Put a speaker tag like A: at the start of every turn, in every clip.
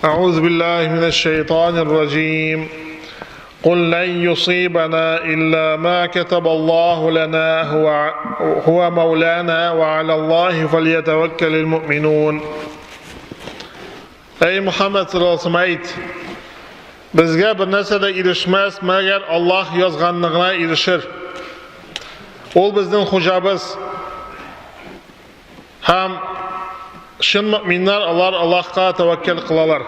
A: أعوذ بالله من الشيطان الرجيم قل لن يصيبنا إلا ما كتب الله لنا هو, هو مولانا وعلى الله فليتوكل المؤمنون Ey Muhammed sallallahu aleyhi ve sellem ayt, Безгә бер нәрсә дә ирешмәс, мәгәр Аллаһ язганны гына ирешер. Ул безнең хуҗабыз. Һәм чын мөэминнәр алар Аллаһка тәвәккәл кылалар.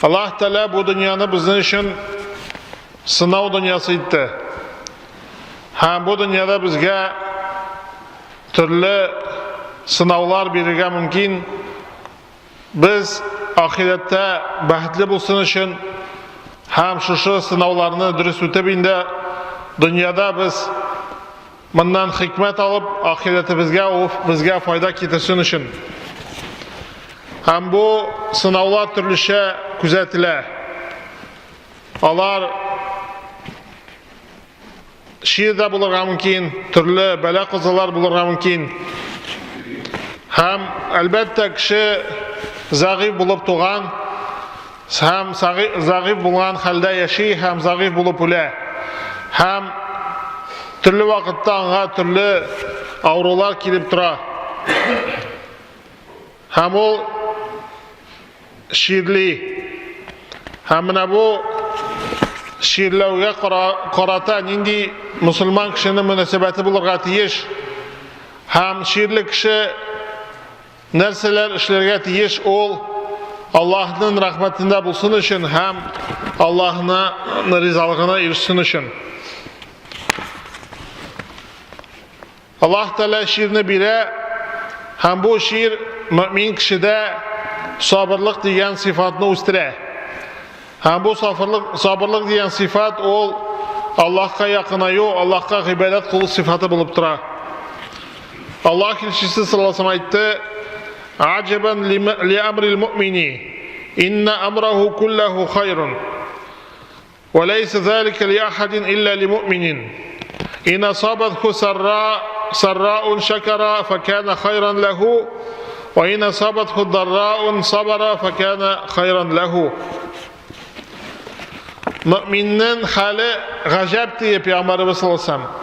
A: Аллаһ Тәгалә бу дөньяны безнең өчен сынау дөньясы итте. Һәм бу дөньяда безгә төрле сынаулар бирергә мөмкин. Без ахирәттә бәхетле булсын өчен һәм шушы сынауларны дөрес үтеп инде дөньяда без моннан хикмәт алып, ахирәтебезгә ул безгә файда китерсен өчен. Һәм бу сынаулар төрлечә күзәтелә. Алар Чир дә булырга мөмкин, төрле бәла-казалар булырга мөмкин. Һәм, әлбәттә, кеше зәгыйфь булып туган һәм зәгыйфь булган хәлдә яши һәм зәгыйфь булып үлә. Һәм төрле вакытта аңа төрле авырулар килеп тора. Һәм ул чирли. Һәм менә бу чирләүгә карата нинди мусульман кешенең мөнәсәбәте булырга тиеш? Һәм чирле кеше нәрсәләр эшләргә тиеш ул Аллаһның рәхмәтендә булсын өчен һәм Аллаһның ризалыгына ирешсен өчен. Аллаһ Тәгалә чирне бирә һәм бу чир мөмин кешедә сабырлык дигән сыйфатны үстерә. Һәм бу сабырлык, сабырлык дигән сыйфат ул Аллаһка якынаю, Аллаһка гыйбадәт кылу сыйфаты булып тора. Аллаһ илчесе саллаллаһу алейһи әйтте: "Аҗабан ли амрил муъмини, инна амраху куллаху хайрун." وليس ذلك لأحد إلا لمؤمن إن أصابته سراء سراء شكر فكان خيرا له وإن أصابته ضراء صبر فكان خيرا له Мөминнең хәле гаҗәп диеп Пәйгамбәребез саллаллаһу алейһи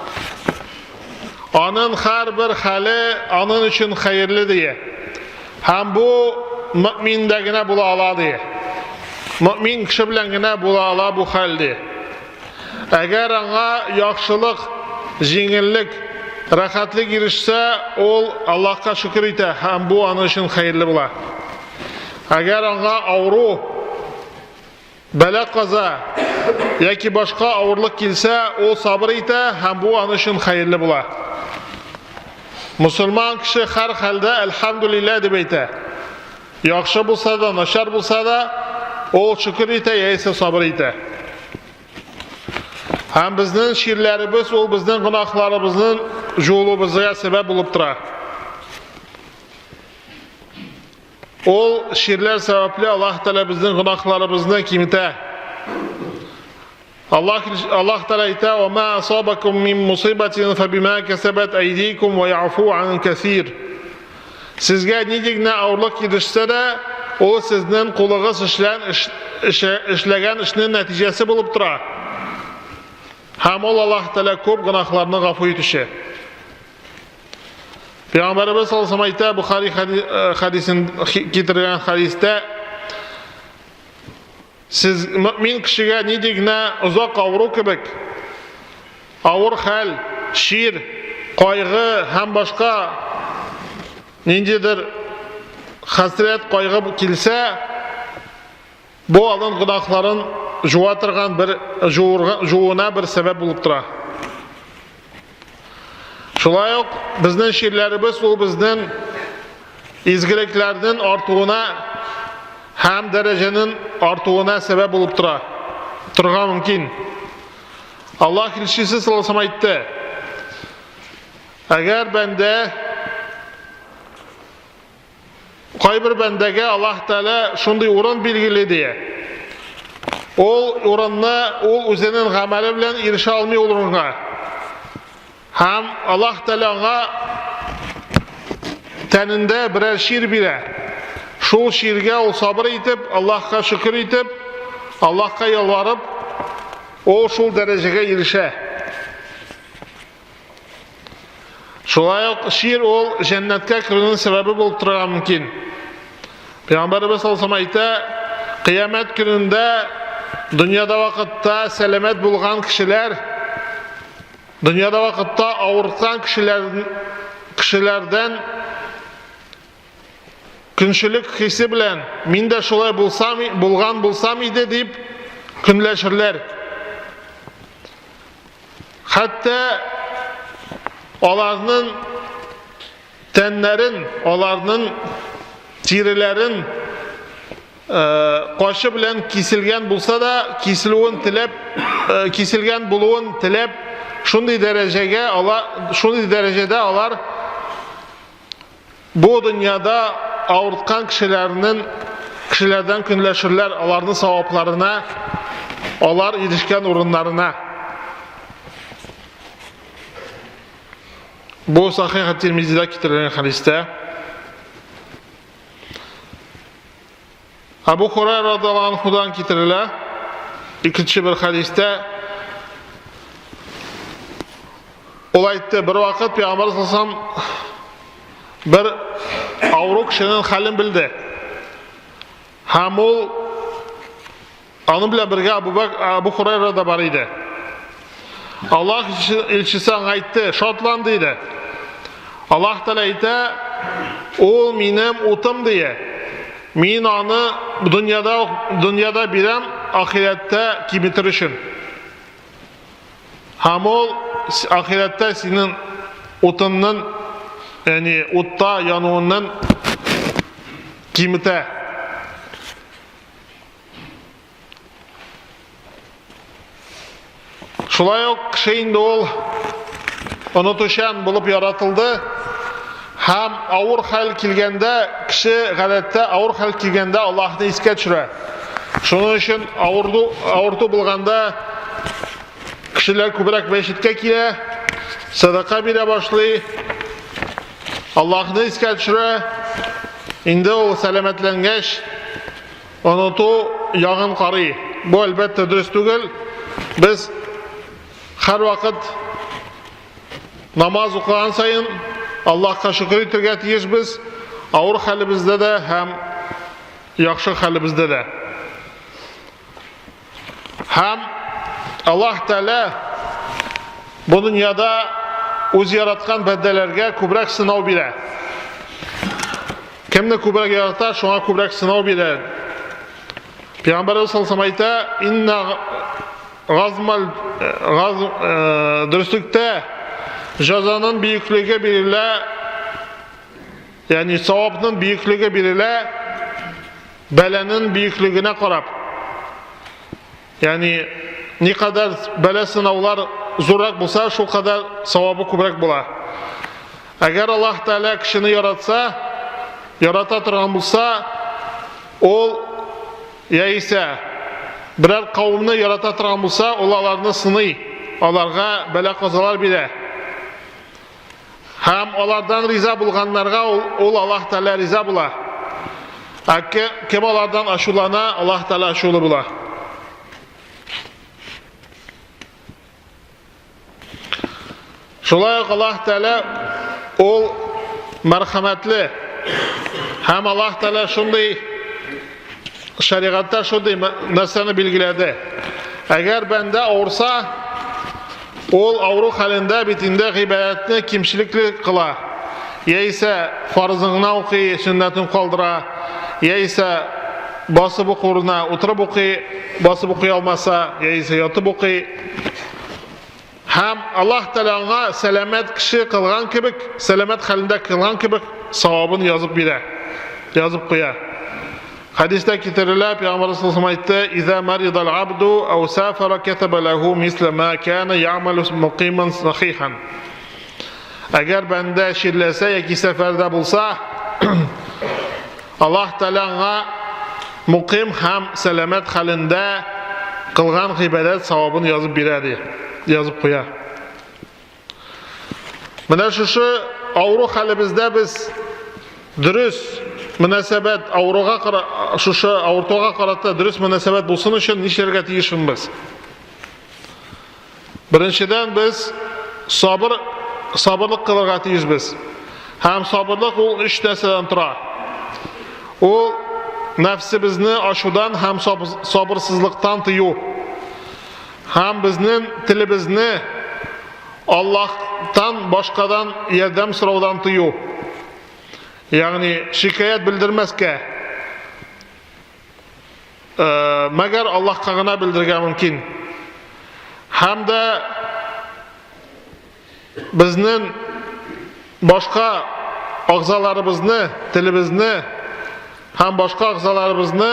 A: Аның һәрбер хәле аның өчен хәерле дие. Һәм бу мөминдә генә була ала ди. Мөмин кеше белән генә була ала бу хәл ди. Әгәр аңа яхшылык, җиңеллек, рәхәтлек ирешсә, ул Аллаһка шөкер итә һәм бу аның өчен хәерле була. Әгәр аңа авыру, Бәла-каза яки башка авырлык килсә, ул сабыр итә һәм бу аның өчен хәерле була. Мусульман кеше һәр хәлдә әлхәмдүлилләһ дип әйтә. Яхшы булса да, начар булса да, ул шөкер итә яисә сабыр итә. Һәм безнең чирләребез ул безнең гөнаһларыбызның җуылуыбызга сәбәп булып тора. Ул чирләр сәбәпле Аллаһ Тәгалә безнең гөнаһларыбызны киметә. Аллаһ Аллаһ Тәгалә әйтә: "Ва ма асабакум мин мусибатин фабима касабат айдикум ва яфу ан касир." Сезгә нинди генә авырлык ирешсә дә, ул сезнең кулыгыз эшлән эшләгән эшнең нәтиҗәсе булып тора. Һәм ул Аллаһ Тәгалә күп гөнаһларны гафу итүче. Пәйгамбәребез саллаллаху алейһи әйтә, Бухари э, хадисен китергән хадистә, сез мөмин кешегә нинди генә озак авыру кебек, авыр хәл, чир, кайгы һәм башка ниндидер хәсрәт, кайгы килсә, Бу аның гөнаһларын жуа торган бер жууына бер сәбәп булып тора. Шулай ук безнең чирләребез ул безнең изгелекләрнең артуына һәм дәрәҗәнең артуына сәбәп булып тора. Торырга мөмкин. Аллаһ илчесе саллаллаху алейһи әйтте. Әгәр бәндә Кайбер бәндәгә Аллаһ Тәгалә шундый урын билгели ди. Ул урынны ул үзенең гамәле белән ирешә алмый ул урынга. Һәм Аллаһ Тәгалә аңа тәнендә берәр чир бирә. Шул чиргә ул сабыр итеп, Аллаһка шөкер итеп, Аллаһка ялварып, ул шул дәрәҗәгә ирешә. Шулай ук чир ул җәннәткә керүнең сәбәбе булып торырга мөмкин. Пәйгамбәребез саллаллаһу алейһи әйтә, кыямәт көнендә дөньяда вакытта сәламәт булган кешеләр дөньяда вакытта авырткан кешеләр кешеләрдән көнчелек хисе белән мин дә шулай булсам булган булсам иде дип көнләшерләр. Хәтта аларның тәннәрен, аларның тиреләрен кашы белән киселгән булса да, киселүен теләп, киселгән булуын теләп, шундый дәрәҗәгә алар, шундый дәрәҗәдә алар Бу дөньяда авырткан кешеләрнең кешеләрдән көнләшерләр, аларның савапларына, алар ирешкән урыннарына. Бу Сахих Тирмизида китерелгән хәдистә. Абу Хурайра радиаллаһу анһудан китерелә. Икенче бер хәдистә ул әйтте, бер вакыт Пәйгамбәр саллаллаһу бер авыру кешенең хәлен белде. Һәм ул аның белән бергә Абу Бак, Абу Хурайра да бар иде. Аллаһ илчесе аңа әйтте, шатлан диде. Аллаһ Тәгалә әйтә, ул минем утым дие. Мин аны дөньяда дөньяда бирәм, ахирәттә киметер өчен. Һәм ул ахирәттә синең утыңның, ягъни утта януыннан киметә. Шулай ук кеше инде ул онытучан булып яратылды һәм авыр хәл килгәндә кеше гадәттә авыр хәл килгәндә Аллаһны искә төшерә. Шуның өчен авырту, авырту булганда кешеләр күбрәк мәчеткә килә, садака бирә башлый, Аллаһны искә төшерә. Инде ул сәламәтләнгәч, Оныту ягын карый. Бу, әлбәттә, дөрес түгел. Без һәрвакыт намаз укыган саен Аллаһка шөкер итәргә тиешбез, авыр хәлебездә дә һәм яхшы хәлебездә дә. Һәм Аллаһ Тәгалә бу дөньяда үз яраткан бәндәләргә күбрәк сынау бирә. Кемне күбрәк ярата, шуңа күбрәк сынау бирә. Пәйгамбәрбез саллаллаху алейһи әйтә, инна газмал газ дөреслектә җәзаның бөеклеге бирелә, ягъни савапның бөеклеге бирелә бәланең бөеклегенә карап. Ягъни никадәр бәла сынаулар зуррак булса, шул кадәр савабы күбрәк була. Әгәр Аллаһ Тәгалә кешене яратса, ярата торган булса, ул яисә берәр кавымны ярата торган булса, ул аларны сыный, аларга бәла-казалар бирә. Һәм алардан риза булганнарга ул, ул Аллаһ Тәгалә риза була. Ә кем алардан ачулана, Аллаһ Тәгалә ачулы була. Шулай ук Аллаһ Тәгалә ул мәрхәмәтле һәм Аллаһ Тәгалә шундый шәригатьтә шундый нәрсәне билгеләде. Әгәр бәндә авырса, ул авыру хәлендә бит инде гыйбадәтне кимчелекле кыла. Яисә фарызын гына укый, сөннәтен калдыра, яисә басып уку урынына утырып укый, басып укый алмаса, яисә ятып укый. Һәм Аллаһ Тәгалә аңа сәламәт кеше кылган кебек, сәламәт хәлендә кылган кебек савабын язып бирә, язып куя. Хәдистә китерелә, Пәйгамбәр саллаллаху әйтте: "Иза маридал абду ау сафара катаба лаху мисла ма кана я'малу мукиман сахихан." Әгәр бәндә чирләсә яки сәфәрдә булса, Аллаһ Тәгалә аңа муким һәм сәламәт хәлендә кылган гыйбадәт савабын язып бирә ди, язып куя. Менә шушы авыру хәлебездә без дөрес мөнәсәбәт авыруга кара, шушы авыртуга карата дөрес мөнәсәбәт булсын өчен нишләргә тиешбез? Беренчедән, без сабыр сабырлык кылырга тиешбез. Һәм сабырлык ул өч нәрсәдән тора. Ул нәфсебезне ачудан һәм сабырсызлыктан тыю. Һәм безнең телебезне Аллаһтан башкадан ярдәм сораудан тыю. Ягъни шикаять белдермәскә. Мәгәр Аллаһка гына белдерергә мөмкин. Һәм дә безнең башка агзаларыбызны, телебезне һәм башка агзаларыбызны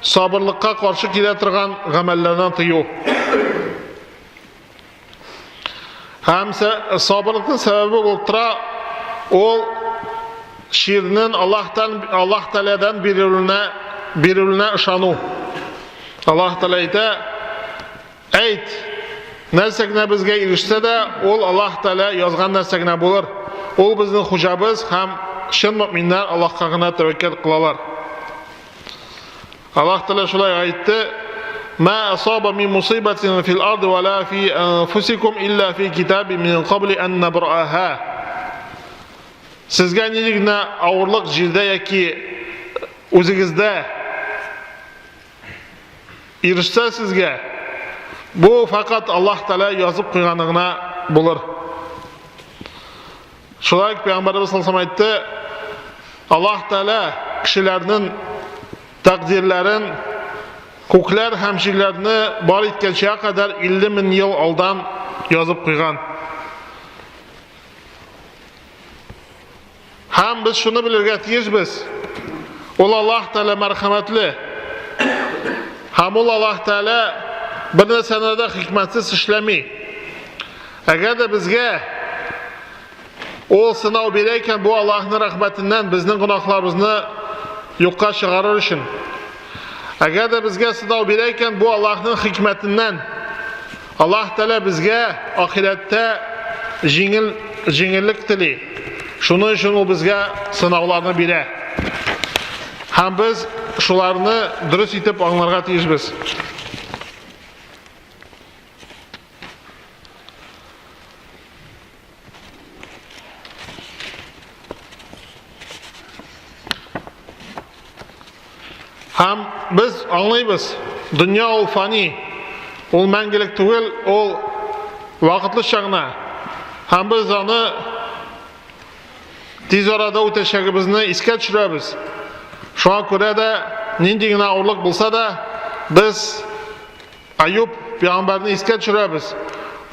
A: сабырлыкка каршы килә торган гамәлләрдән тыю. Һәм сабырлыкның сәбәбе булып тора ул чирнең Аллаһтан Аллаһ Тәгаләдән бирелүенә бирелүенә ышану. Аллаһ Тәгалә әйтә, әйт, нәрсә генә безгә ирешсә дә, ул Аллаһ Тәгалә язган нәрсә генә булыр. Ул безнең хуҗабыз һәм чын мөминнәр Аллаһка гына тәвәккәл кылалар. Аллаһ Тәгалә шулай әйтте: "Ма асаба мин мусибатин фил арди ва ла фи анфусикум илля фи китабин мин кабли ан набраха." Сезгә нинди генә авырлык җирдә яки үзегездә ирешсә сезгә, бу фәкать Аллаһ Тәгалә язып куйганы гына булыр. Шулай ук Пәйгамбәребез саллаллаху алейһи әйтте, Аллаһ Тәгалә кешеләрнең тәкъдирләрен күкләр һәм җирләрне бар иткәнчә кадәр 50 мең ел алдан язып куйган. Һәм без шуны белергә тиешбез. Ул Аллаһ Тәгалә мәрхәмәтле. Һәм ул Аллаһ Тәгалә бер нәрсәне дә хикмәтсез эшләми. Әгәр дә безгә ул сынау бирә икән, бу Аллаһның рәхмәтеннән безнең гөнаһларыбызны юкка чыгарыр өчен. Әгәр дә безгә сынау бирә икән, бу Аллаһның хикмәтеннән. Аллаһ Тәгалә безгә ахирәттә җиңел җиңеллек тели. Шуның өчен ул безгә сынауларны бирә. Һәм без шуларны дөрес итеп аңларга тиешбез. Һәм без аңлыйбыз, дөнья ул фани, ул мәңгелек түгел, ул вакытлыча гына. Һәм без аны тиз арада үтәчәгебезне искә төшерәбез. Шуңа күрә дә нинди генә авырлык булса да, без Аюб пәйгамбәрне искә төшерәбез.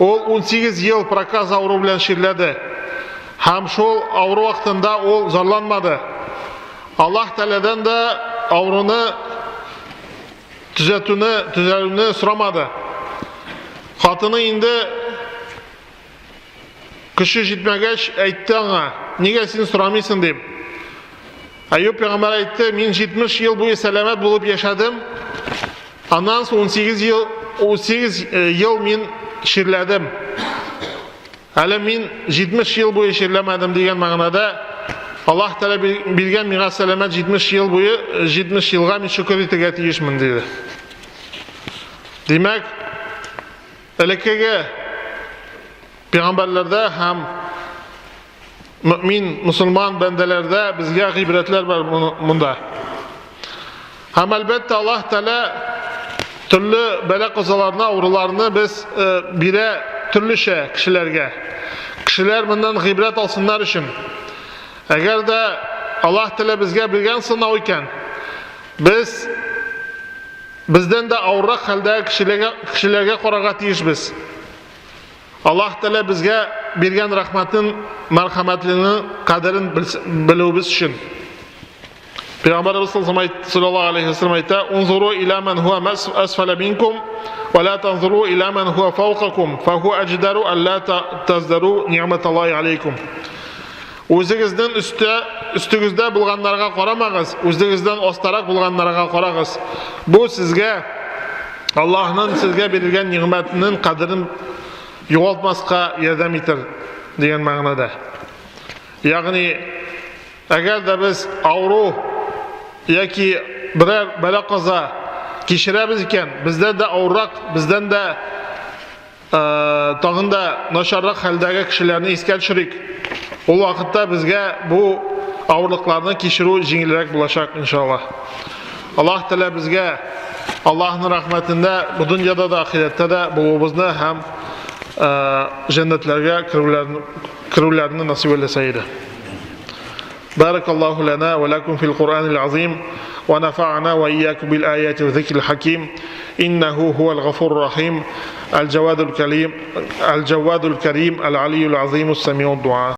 A: Ул 18 ел проказ авыру белән чирләде. Һәм шул авыру вакытында ул зарланмады. Аллаһ Тәгаләдән дә авыруны төзәтүне, төзәлүне сорамады. Хатыны инде көче җитмәгәч әйтте аңа, нигә син сорамыйсың дип. Әюб пәйгамбәр әйтте, мин 70 ел буе сәламәт булып яшәдем. Аннан соң 18 ел, 18 э, ел мин чирләдем. Әле мин 70 ел буе чирләмәдем дигән мәгънәдә Аллаһ Тәгалә биргән миңа сәламәт 70 ел буе, 70 елга мин шөкер итәргә тиешмен диде. Димәк, элеккеге пәйгамбәрләрдә һәм мөмин, мусульман бәндәләрдә безгә гыйбрәтләр бар монда. Һәм әлбәттә Аллаһ Тәгалә төрле бәла-казаларны, авыруларны без э, бирә төрлечә кешеләргә. Кешеләр моннан гыйбрәт алсыннар өчен. Әгәр дә Аллаһ Тәгалә безгә биргән сынау икән, без бездән дә авыррак хәлдәге кешеләргә, кешеләргә карарга тиешбез. Аллаһ Тәгалә безгә биргән рәхмәтен, мәрхәмәтленең кадерен белүебез өчен. Пәйгамбәребез саллаллаһу алейһи ва саллям әйтә: "Унзуру иля ман хуа асфаля минкум ва ла танзуру иля ман хуа фawqakum, фа хуа аҗдару алла таздару ни'маталлаһи алейкум." Үзегезнең өстә, өстегездә булганнарга карамагыз, үзегездән астарак булганнарга карагыз. Бу сезгә Аллаһның сезгә бирелгән нигъмәтенең кадерен югалтмаска ярдәм итер дигән мәгънәдә. Ягъни Әгәр дә без авыру яки берәр бәла-каза кичерәбез икән, бездән дә авыррак, бездән дә тагын да начаррак хәлдәге кешеләрне искә төшерик. Ул вакытта безгә бу авырлыкларны кичерү җиңелрәк булачак, иншаллаһ. Аллаһ Тәгалә безгә Аллаһның рәхмәтендә бу дөньяда да, ахирәттә дә булуыбызны һәм җәннәтләргә керүләрне насыйп әйләсә иде. بارك الله لنا ولكم في القرآن العظيم ونفعنا وإياكم بالآيات والذكر الحكيم إنه هو الغفور الرحيم الجواد الكريم الجواد الكريم العلي العظيم السميع الدعاء.